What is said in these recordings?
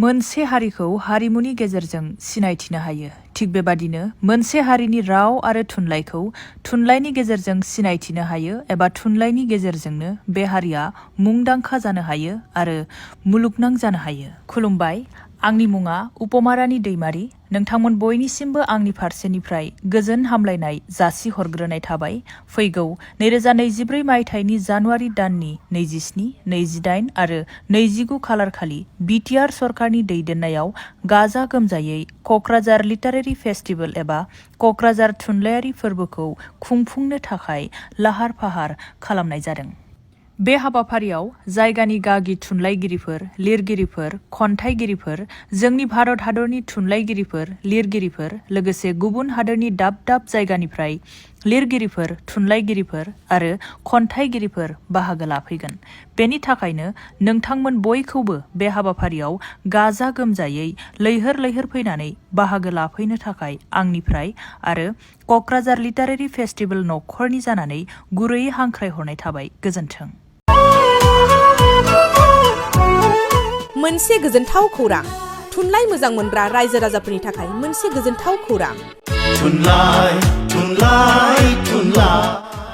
मोनसे हारिखौ हारिमुनि गेजेरजों सिनायथिनो हायो। थिग बेबादिनो मोनसे हारिनि राव आरो थुनलाइखौ थुनलाइनि गेजेरजों सिनायथिनो हायो एबा थुनलाइनि गेजेरजोंनो बे हारिया मुंदांखा जानो हायो आरो मुलुगनां जानो हायो। खुलुमबाय, आंनि मुङा उपमारानि दैमारी। नोंथांमोन बयनिसिमबो आंनि फारसेनिफ्राय गोजोन हामलायनाय जासि हरग्रोनाय थाबाय। फैगौ 2024 मायथाइनि जानुवारि दाननि 27, 28 आरो 29 खालारखालि बिटिआर सरकारनि दैदेननायाव गाजा गोमजायै कक्राझार लिटारेरि फेस्टिभेल एबा कक्राझार थुनलाइयारि फोरबोखौ खुंफुंनो थाखाय लाहार फाहार खालामनाय जादों। बे हाबाफारियाव जायगानि गागि थुनलाइगिरिफोर, लिरगिरिफोर, खन्थाइगिरिफोर, जोंनि भारत हादरनि थुनलाइगिरिफोर, लिरगिरिफोर, लोगोसे गुबुन हादरनि दाब दाब जायगानिफ्राय लिरगिरिफोर, थुनलाइगिरिफोर आरो खन्थाइगिरिफोर बाहागो लाफैगोन। बेनि थाखायनो नोंथांमोन बयखौबो बे हाबाफारियाव गाजा गोमजायै लैहोर लैहोर फैनानै बाहागो लाफैनो थाखाय आंनिफ्राय आरो कक्राझार लिटारेरि फेस्टिभेल नखरनि जानानै गुरैयै हांख्रायहरनाय थाबाय। गोजोन्थों। मोनसे गोजोनथाव खौरां। थुनलाइ मोजां मोनग्रा रायजो राजाफोरनि थाखाय मोनसे गोजोनथाव खौरां।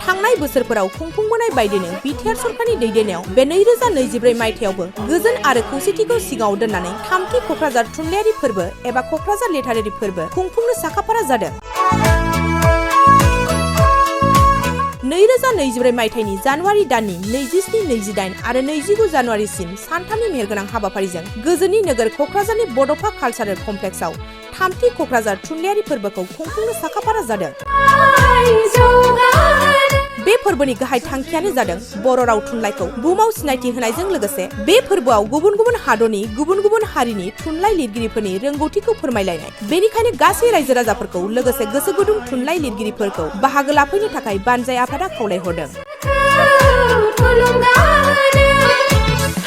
थांनाय बोसोरफोराव खुंफुंबोनाय बायदिनो बिटिआर सरकारनि दैदेननायाव बे 2024 मायथाइयावबो गोजोन आरो खौसेथिखौ सिगाङाव दोननानै थामथि कक्राझार थुनलाइयारि फोरबो एबा कक्राझार लिटारेरि फोरबो खुंफुंनो साखाफारा जादों। 2024 मायथाइनि जानुवारि दाननि 27, 28 आरो 29 जानुवारिसिम सानथामनि मेहेरगोनां हाबाफारिजों गोजोननि नोगोर कक्राझारनि बड'फा कालचारेल कमप्लेक्सआव थामथि कक्राझार थुनलाइयारि फोरबोखौ खुंफुंनो साखाफारा जादों। बे फोरबोनि गाहाय थांखियानो जादों बर' राव थुनलाइखौ बुहुमाव सिनायथि होनायजों लोगोसे बे फोरबोआव गुबुन गुबुन हादरनि गुबुन गुबुन हारिनि थुनलाइ लिरगिरिफोरनि रोंगौथिखौ फोरमायलायनाय। बेनिखायनो गासै रायजो राजाफोरखौ लोगोसे गोसो गुदुं थुनलाइ लिरगिरिफोरखौ बाहागो लाफैनो थाखाय बानजाय आफादा खावलायहरदों।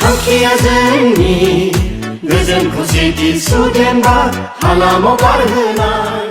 थांखिया जोंनि गोजोन खौसेथि सुदेम बार हालामाव बारहोनाय।